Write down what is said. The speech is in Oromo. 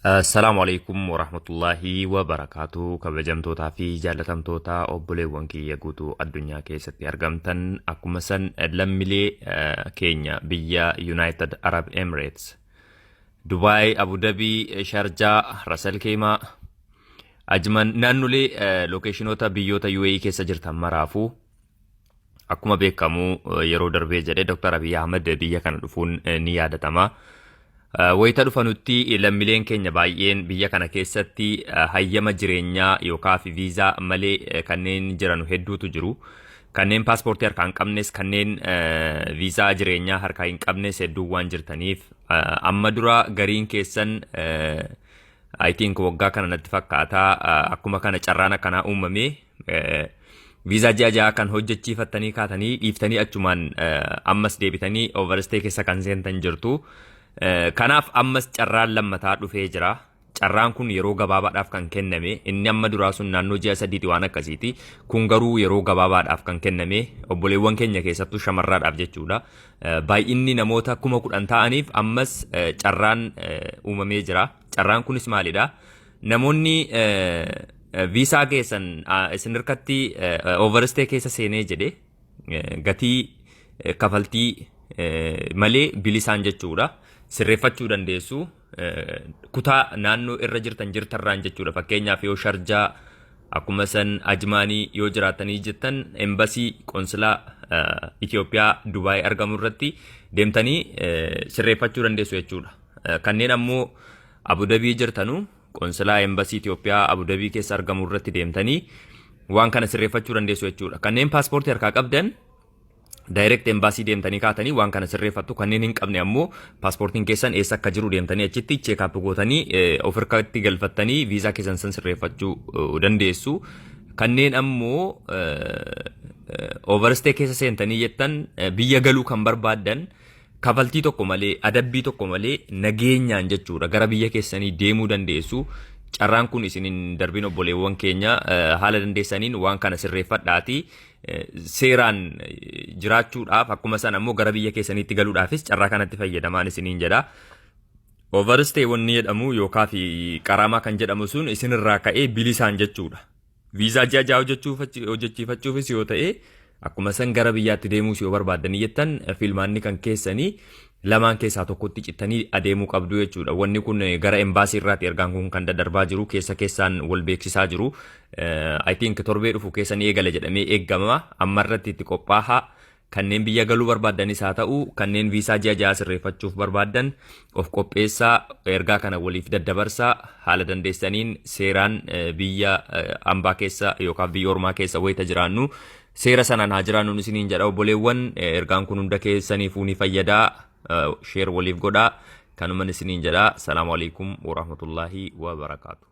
Assalaamu alaikum warahmatullaahi wabarakaatu. Kabajamtootaa fi jaallatamtoota obboleewwan kiyya guutuu addunyaa keessatti argamtan, akkuma san lammiilee keenya biyya United Arab Emirates, Dubaay, Abu Dhabii, Sharjaa, Rasal Keemaa, Ajman, naannolee locationoota biyyoota UAE keessa jirtan maraafuu, akkuma beekamu yeroo darbee jedhee Dr. Abiy Ahmed biyya kana dhufuun ni yaadatama. Wayita dhufanutti lammiileen keenya baay'een biyya kana keessatti hayyama jireenyaa yookaan viizaa malee kanneen jiran hedduutu jiru. Kanneen paaspoortii harkaa hin qabnes, kanneen viizaa jireenyaa harkaa hin qabnes hedduu waan jirtaniif, amma dura gariin keessan, I think waggaa kana natti fakkaata, akkuma kana carraan akkanaa uumame, viizaa ji'a 6 kan hojjechiifattanii kaatanii dhiiftanii achumaan ammas deebitanii overstay keessa kan seentan jirtu. Kanaaf ammas carraan lammataa dhufee jira. Carraan kun yeroo gabaabaadhaaf kan kenname, inni amma duraa sun naannoo ji'a 3ti waan akkasiiti. Kun garuu yeroo gabaabaadhaaf kan kenname obboleewwan keenya keessattuu shamarraadhaaf jechuudha. Baay'inni namoota 10,000 ta'aniif ammas carraan uumamee jira. Carraan kunis maalidha? Namoonni viisaa keessan isin harkatti overstay keessa seenee jedhe gatii kafaltii malee bilisaan jechuudha. Sirreeffachuu dandeessu. Kutaa naannoo irra jirtan jirtarraan jechuudha. Fakkeenyaaf yoo Sharjaa, akkuma san Ajmaanii yoo jiraatanii jettan, embasii qoonsilaa Itoophiyaa Dubaay argamu irratti deemtanii sirreeffachuu dandeessu jechuudha. Kanneen ammoo Abudabii jirtanu qoonsilaa embasii Itoophiyaa Abudabii keessa argamu irratti deemtanii waan kana sirreeffachuu dandeessu jechuudha. Kanneen paaspoortii harkaa qabdan direct embaasii deemtanii kaatanii waan kana sirreeffattu. Kanneen hin qabne ammoo paaspoortiin keessan eessa akka jiru deemtanii achitti check up gootanii of harkatti galfattanii viizaa keessan san sirreeffachuu dandeessu. Kanneen ammoo overstay keessa seentanii jettan biyya galuu kan barbaaddan, kafaltii tokko malee, adabbii tokko malee, nageenyaan jechuudha gara biyya keessanii deemuu dandeessu. Carraan kun isin hin darbin, obboleewwan keenya, haala dandeessaniin waan kana sirreeffadhaati. Seeraan jiraachuudhaaf, akkuma san ammoo gara biyya keessaniitti galuudhaafis carraa kanatti fayyadamaan isiniin jedha. Overstay wanni jedhamu yookaan fi qaraamaa kan jedhamu sun isinirraa ka'ee bilisaan jechuudha. Viizaa ji'a 6 hojjechiifachuufis yoo ta'e, akkuma san gara biyyaatti deemuus yoo barbaaddanii jettan, filmaanni kan keessanii lamaan keessaa tokkotti cittanii adeemuu qabdu jechuudha. Wanni kun gara embaasii irraati ergaan kun kan daddarbaa jiru, keessa keessaan wal beeksisaa jiru. I think torbee dhufu keessa ni eegala jedhamee eeggama. Amma irratti itti qophaahaa. Kanneen biyya galuu barbaaddanis haa ta'u, kanneen viisaa ji'a 6 sirreeffachuuf barbaaddan, of qopheessaa, ergaa kana waliif daddabarsaa. Haala dandeessaniin seeraan biyya ambaa keessa yookaan biyya ormaa keessa wayita jiraannu seera sanaan haa jiraannu isiniin jedha. Obboleewwan, ergaan kun hunda keessaniifuu ni fayyadaa, share waliif godhaa kanuman isiniin jedha. Salaamu alaikum warahmatullaahi wabarakaatu.